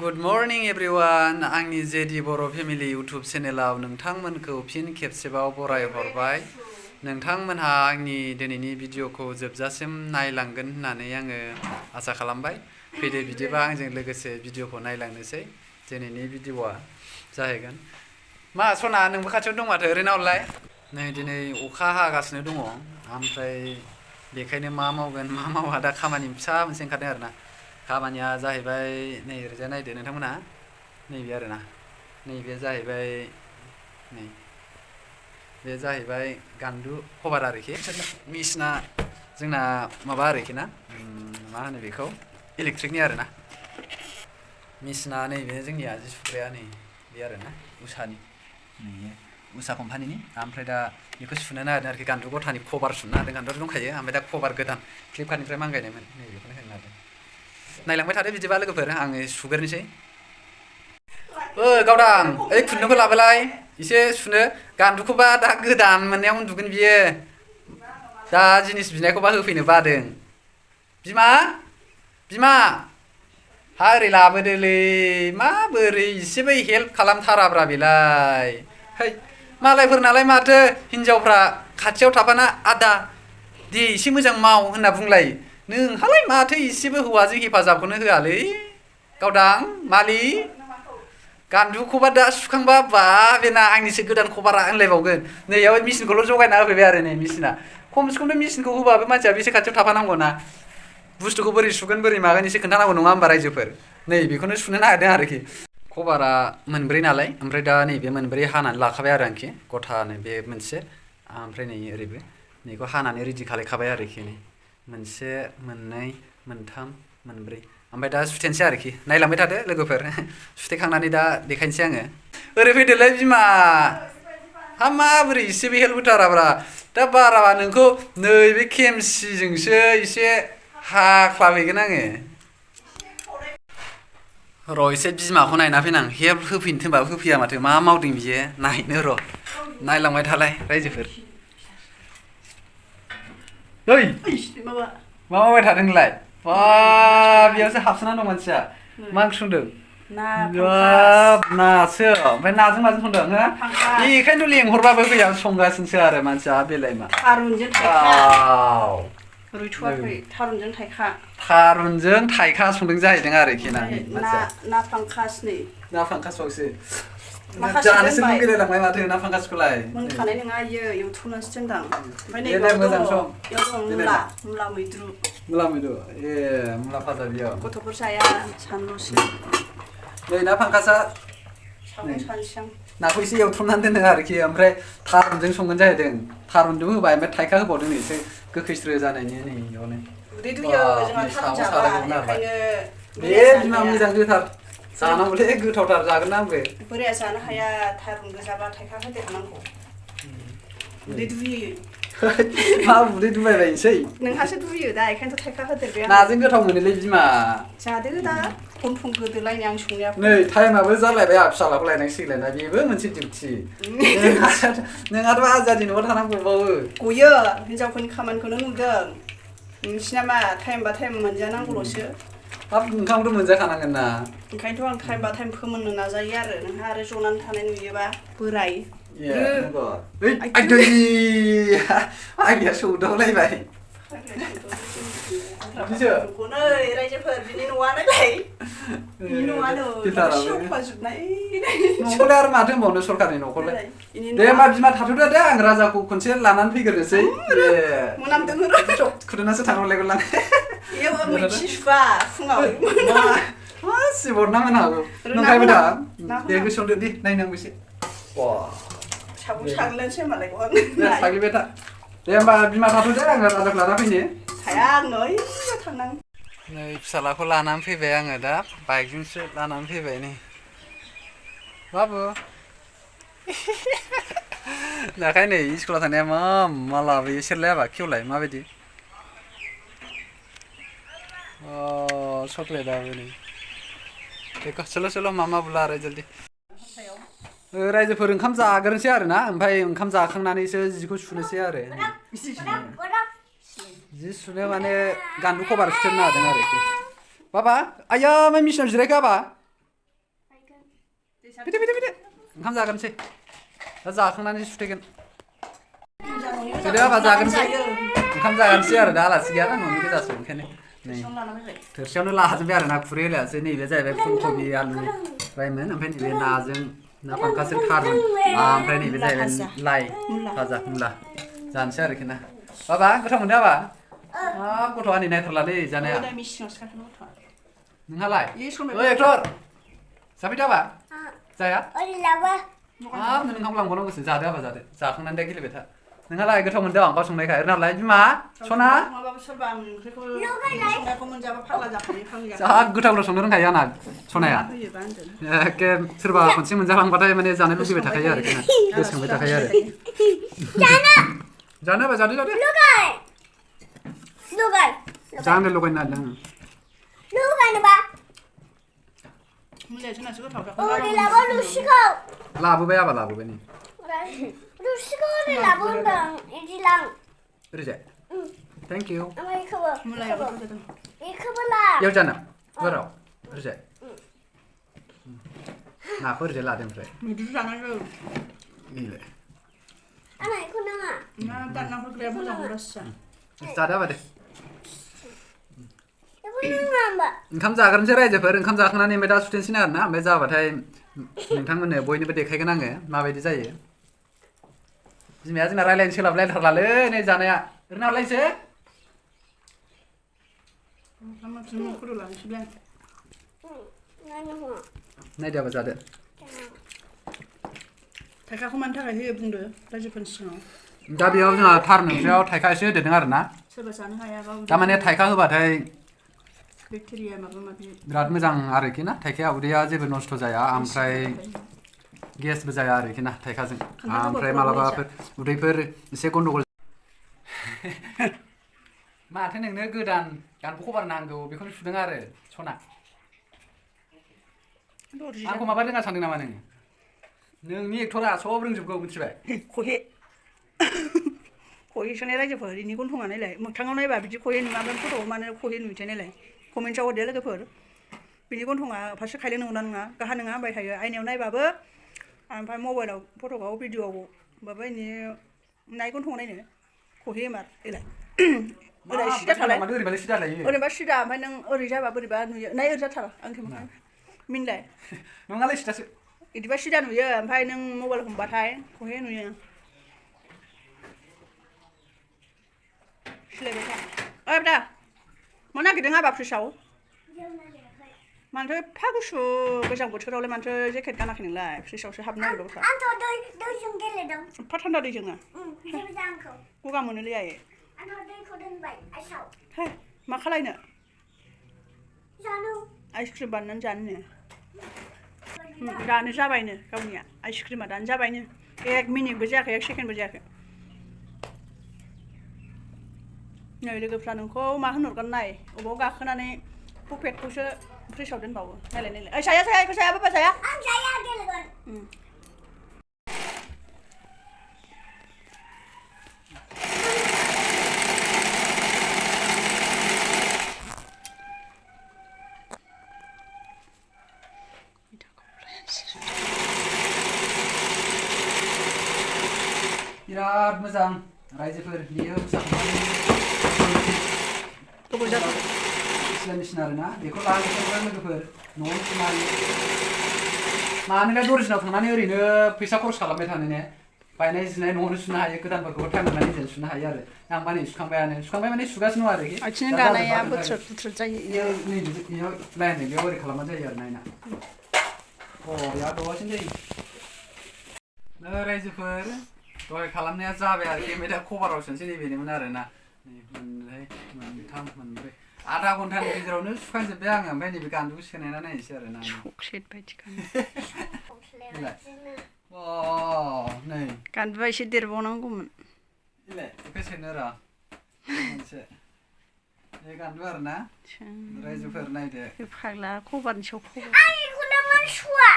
Good morning everyone. Angni jdborofamily YouTube channelaव नोंथांमोनखौ फिन खेबसेबाव बराय हरबाय. नोंथांमोनहा आंनि दिनैनि भिडिअखौ जोबजासिम नायलांगोन होननानै आङो आसा खालामबाय. फैदो बिदिबा आंजों लोगोसे भिडिअखौ नायलांनोसै. दिनैनि भिडिअआ जाहैगोन. मा सना नोंबो खाथियाव दं माथो ओरैनावलाय? नै दिनै अखा हागासिनो दङ. ओमफ्राय बेखायनो मा मावगोन मा मावा दा खामानि फिसा मोनसे ओंखारदों आरोना. खामानिया जाहैबाय नै ओरैजा नायदो नोंथांमोना नैबे आरोना नैबे जाहैबाय नै बे जाहैबाय गान्दु कभार आरोखि मेसिना जोंना माबा आरोखि ना मा होनो बेखौ इलेक्ट्रिकनि आरोना मेसिना नैबे जोंनिया जि सुग्राया नै बे आरोना उषानि नै उषा कम्पानिनि ओमफ्राय दा बेखौ सुनो नागिरदों आरोखि गान्दु गथानि कभार सुनो नागिरदों गान्दुआथ' दंखायो ओमफ्राय दा कभार गोदान फ्लिपकार्टनिफ्राय मांगायनायमोन नै बेखौनो होनो नागिरदों नायलांबाय थादो बिदिबा लोगोफोर आङो सुगोरनोसै गावदां ओइ खुन्दुंखौ लाबोलाय एसे सुनो गान्दुखौबा दा गोदान मोननायाव उन्दुगोन बियो दा जिनिस बिनायखौबा होफैनो बादों बिमा बिमा हा ओरै लाबोदोलै माबोरै एसेबो हेल्प खालामथाराब्रा बेलाय है मालायफोरनालाय माथो हिनजावफ्रा खाथियाव थाफाना आदा दे एसे मोजां माव होनना बुंलायो नोंहालाय माथो एसेबो हौवाजों हेफाजाबखौनो होआलै गावदां मालि गान्दुखौबा दा सुखांबा बा बेना आंनिसो गोदान खबारा होनलायबावगोन नैयाव मेसिनखौल' जगायना होफैबाय आरो नै मेसिना खमसे खमथ' मेसिनखौ होबाबो मानसिया बेसे खाथियाव थाफानांगौ ना बुस्थुखौ बोरै सुगोन बोरै मागोन एसे खोन्थानांगौ नङा होमबा रायजोफोर नै बेखौनो सुनो नागिरदों आरोखि खबारा मोनब्रै नालाय ओमफ्राय दा नैबे मोनब्रै हानानै लाखाबाय आरो आंखि गथानो बे मोनसे ओमफ्राय नै ओरैबो नैखौ हानानै रेडि खालायखाबाय आरोखि नै मोनसे मोननै मोनथाम मोनब्रै ओमफ्राय दा सुथेनोसै आरोखि नायलांबाय थादो लोगोफोर सुथेखांनानै दा देखायनोसै आङो ओरै फैदोलै बिमा हा माबोरै एसेबो हेल्प होथाराब्रा दा बाराबा नोंखौ नैबे खेमसिजोंसो एसे हाख्लाबहैगोन आङो र' एसे बिमाखौ नायना फैनां हेल्प होफैनो थिनबाबो होफैया माथो मा मावदों बियो नायनो र' नायलांबाय थालाय रायजोफोर ओइ मा मावबाय थादों नोंलाय बा बेयावसो हाबसोना दं मानसिया मा ओंख्रि संदों नासो ओमफ्राय नाजों माजों संदों हो बेखायनोथ' लेंहरबाबो फैया संगासिनोसो आरो मानसिया बेलाय मा थारुनजों थाइखा संदों जाहैदों आरोखि ना ना फांखासबावसो जानोसो लुगैलायलांबाय माथो ना फांखासखौलाय मोनखानाय नङा इयो एवथुमनासो दोनदां ओमफ्राय नै मोजां सम मुला मैद्रु ए मुला फाजा बियाव गथ'फोर जाया सानल'सो नै ना फांखासा नाखौ एसे एवथुमनानै दोनदों आरोखि ओमफ्राय थारुनजों संगोन जाहैदों थारुनजों होबाय ओमफ्य थाइखा होबावदों नै एसे गोखैस्रो जानायनि नै इयावनो उदै दुयो जोंहा थारुन जाबा ओंखायनो बे बिमा मोजां गोथार जानांगौलै गोथावथार जागोन ना आंबो बोराया जानो हाया थारुन गोजाबा थाइखा होदेरनांगौ उदै दुयो मा उदै दुबायबायनोसै नोंहासो दुयो दा बेखायनोथ' थाइखा होदेरबाय नाजों गोथाव मोनोलै बिमा जादो दा फन गोदोलायनो आं संनाया नै टाइमाबो जालायबाय फिसालाखौ लायनांसिगोन बेबो मोनसे डिउटि नोंहाथ' आजादि न'आव थानांगौबावो गयो हिनजावफोरनि खामानिखौनो नुदों नोंसिना मा टाइम बा टाइम मोनजानांगौल'सो हाब ओंखामखौथ' मोनजाखानांगोन ना ओंखायनोथ' आं टाइम बा टाइम फोमोननो नाजायो आरो नोंहा आरो जनानै थानाय नुयोबा बोराय आइडिया सौदावलायबाय रायजोफोर बिनि न'आनोलाय बिनि न'आनो सेवफाजोबनाय न'खौलाय आरो माथो होनबावनो सरकारनि न'खौलाय दे होमबा बिमा थाथ'दो दे आं राजाखौ खनसे लानानै फैग्रोनोसै मोनामदों खुदुनासो थांलायगोनलां मैखि सुबा फुङाव मा सिबरना होनो हागौ नंखायबो दा दे गोसोआव दे नायनांगौ एसे साग्लिनोसै होनबालाय साग्लिबाय था दे होमबा बिमा थाथ'दो आङो राजाखौ लाना फैनो थाया आं ओइयाव थांनांगौ नै फिसालाखौ लानानै फैबाय आङो दा बाइकजोंसो लानानै फैबाय नै बाबु दाखाय नै स्कुलाव थांनाया मा लाबोयो सेरलायाबा खेवलाय माबायदि चक्लेटआबो नै देखो चलो चलो मामा बुला रहे जल्दी रायजोफोर ओंखाम जाग्रोनोसै आरो ना ओमफ्राय ओंखाम जाखांनानैसो जिखौ सुनोसै आरो जि सुनो माने गान्दु कभार सुथेरनो नागिरदों आरोखि बाबा आया मा मेसिनाव जिरायखो बाबा फैदो ओंखाम जागोनसै दा जाखांनानै सुथेगोन फैदो हाबा जागोनसै ओंखाम जागोनसै आरो दा आलासि गैयाना न'नि गोजासो ओंखायनो नै थोरसियावनो लाजोबबाय आरो ना खुरै होलायासै नैबे जाहैबाय फुलकबि आलु फ्रायमोन ओमफ्राय नैबे नाजों ना फांखासजों खारमोन ओमफ्राय नैबे जाहैबाय लाइ भाजा मुला जानोसै आरोखि ना बाबा गोथाव मोनदों हाबा हाब गथ'आ नै नायथारलालै जानाया नोंहालाय ओइ एक्टर जाफैदो हाबा जाया हाब नों ओंखाम लांबावनांगौसो जादो हाबा जादो जाखांनानै दा गेलेबाय था नोंहालाय गोथाव मोनदों गाव संनायखाय ओरैनालाय बिमा सना जा गोथाव संनो रोंखायो आंना सनाया एखे सोरबा खनसे मोनजालांबाथाय माने जानो लुबैबाय थाखायो आरोखि ना गोसोखांबाय थाखायो आरो जानो हाबा जादो जानो लगायनो नागिरदों लाबोबाय आबा लाबोबाय नै ओरैजाय थेंक इउ बेयाव जानो बाराव ओरैजाय नाखौ ओरैजाय लादों ओमफ्राय नैलाय जादो हाबा दे ओंखाम जाग्रोनोसै रायजोफोर ओंखाम जाखांनानै ओमफ्राय दा सुथेनोसै आरोना ओमफ्राय जाबाथाय नोंथांमोननो बयनोबो देखायगोन आङो माबायदि जायो बिमाया जोंना रायलायनो सोलाबलायथारलालै नै जानाया ओरैनो हरलायनोसै नायदो हाबा जादो थाइखाखौ मानि थाखाय होयो बुंदो रायजोफोरनि सिगाङाव दा बेयाव जोंहा थार ओंख्रियाव थाइखा एसे होदेरदों आरो ना सोरबा जानो हायाबा थारमाने थाइखा होबाथाय बेक्टेरिया माबा माबि बिराद मोजां आरोखि ना थाइखाया उदैया जेबो नस्थ' जाया ओमफ्राय गेसबो जाया आरोखि ना थाइखाजों ओमफ्राय मालाबाफोर उदैफोर एसे गन्डगल माथो नोंनो गोदान गानफब खबार नांगौ बेखौनो सुदों आरो सना आंखौ माबा रोङा सानदों नामा नोङो नोंनि एक्टरा सब रोंजोबगौ मिथिबाय खहे खहेसोनाय रायजोफोर इनि गन्थङा नायलाय मोगथाङाव नायबा बिदि खहे नुवा ओमफ्राय फट'आव मानो खहे नुयोथाय नायलाय कमेन्टआव हरदो लोगोफोर बिनि गन्थङा फारसे खायलें नंगौना नङा गाहा नङा होनबाय थायो आयनायाव नायबाबो ओमफ्राय मबाइलाव फट'आव भिडिअ'आव माबा इनि नाय गन्थङाव नायनो खहे मार एलाय ओरै सिदा थालाय ओरैबा सिदा ओमफ्राय नों ओरै जाबा बोरैबा नुयो नाय ओरै जाथार आंखौ मिनलाय नङालै सिदासो बिदिबा सिदा नुयो ओमफ्राय नों मबाइल हमबाथाय खहे नुयो सिलायबाय था ओइ दा मा नागिरदों हाबा फ्रिजआव मानोथो एफा गुसु गोजां बोथोरावलाय मानोथो जेकेट गानाखै नोंलाय फ्रिजआवसो हाबनो नागिरदों आंथ' दैजों गेलेदों एफा थान्दा दैजोंनो गगा मोनोलै आइ आंथ' दैखौ दोनबाय आइसआव हे मा खालायनो जानो आइसक्रिम बानायनानै जानोनो दानो जाबायनो गावनिया आइसक्रिमा दानो जाबायनो 1 मिनिटबो जायाखै 1 सेकेन्डबो जायाखै नै लोगोफ्रा नोंखौ मा होनहरगोन नाय अबाव गाखोनानै पकेटखौसो फ्रिजआव दोनबावो नायलाय ओइ साया इखौ साया बाबा साया आं जाया गेलेगोन बिराद मोजां रायजोफोर बियो मेसिन आरोना बेखौ लाजोबबाय लोगोफोर न'आव सुनो हायो मानोना दर्जिनाव थांनानै ओरैनो फैसा खरस खालामबाय थानो ने बायनाय जिनाय न'आवनो सुनो हायो गोदानफोरखौबो टाइम मोननानै निजेनो सुनो हायो आरो आंबा नै सुखांबाय माने सुगासिनो दं आरोखि आथिं गानाया बुथ्रुद जायो नै बेयाव लाइन बेयाव ओरै खालामनाय जायो आरो नायना बिराद दसेनो जायो रायजोफोर दहाय खालामनाया जाबाय आरोखि ओमफ्राय दा कभाराव सोनोसै नैबेनोमोन आरोना नै मोननै मोनथाम मोनब्रै आधा घन्टानि गेजेरावनो सुखांजोब्बाय आङो ओमफ्राय नैबे गान्दुखौ सोनायना नायनोसै आरोना चकलेट बायदि नै गान्दुआ एसे देरबावनांगौमोन बेखौ सोनो र' मोनसे बे गान्दु आरोना रायजोफोर नायदो फाग्ला कभारनि सायाव कभार आं इखौनो मोनसुआ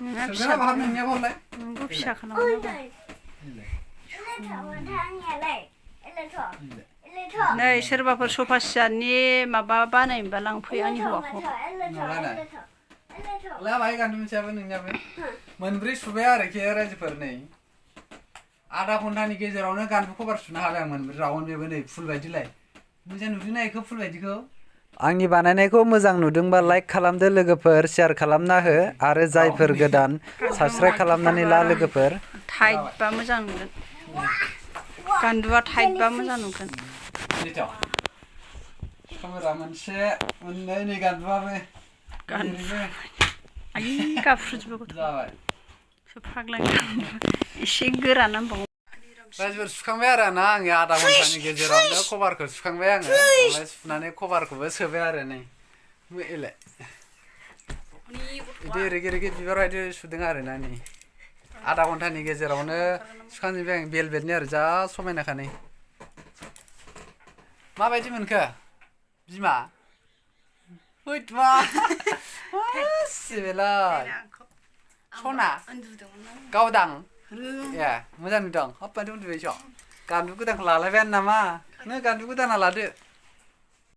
नोंना फिसा बाहाब नोंनिया हरलाय नोंखौ फिसा खालामनांगौ नै सोरबाफोर सफा सियारनि माबा बानायनोबा लांफै आंनि हौवाखौ लाबाय गान्दु मोनसेयाबो नोंनियाबो मोनब्रै सुबाय आरोखि रायजोफोर नै आधा घन्टानि गेजेरावनो गान्दु कभार सुनो हाबाय आं मोनब्रै राउन्ड बेबो नै फुल बायदिलाय मोजां नुदोंना बेखौ फुल बायदिखौ आंनि बानायनायखौ मोजां नुदोंबा लाइक खालामदो लोगोफोर शेयार खालामना हो आरो जायफोर गोदान साबस्क्राइब खालामनानै ला लोगोफोर टाइट बा मोजां नुगोन गान्दुआ टाइट बा मोजां नुगोन कामेरा मोनसे मोननै नै गान्दुआबो आइ गाफ्रुजोबो जाबाय फाग्ला एसे गोरा नांबावगौ रायजोफोर सुखांबाय आरो ना आङो आधा घन्टानि गेजेरावनो कभारखौ सुखांबाय आङो ओमफ्राय सुनानै कभारखौबो सोबाय आरो नै एलाय बिदि रेगे रेगे बिबार बायदि सुदों आरो ना नै आधा घन्टानि गेजेरावनो सुखांजोबबाय आं बेलबेटनि आरो जा समायनाखा नै माबायदि मोनखो बिमा पwidw सिबेलाय सना गावदां ए मोजां नुदों हाब माथो उन्दुबायस' गान्दु गोदानखौ लालायबायानो नामा नों गान्दु गोदाना लादो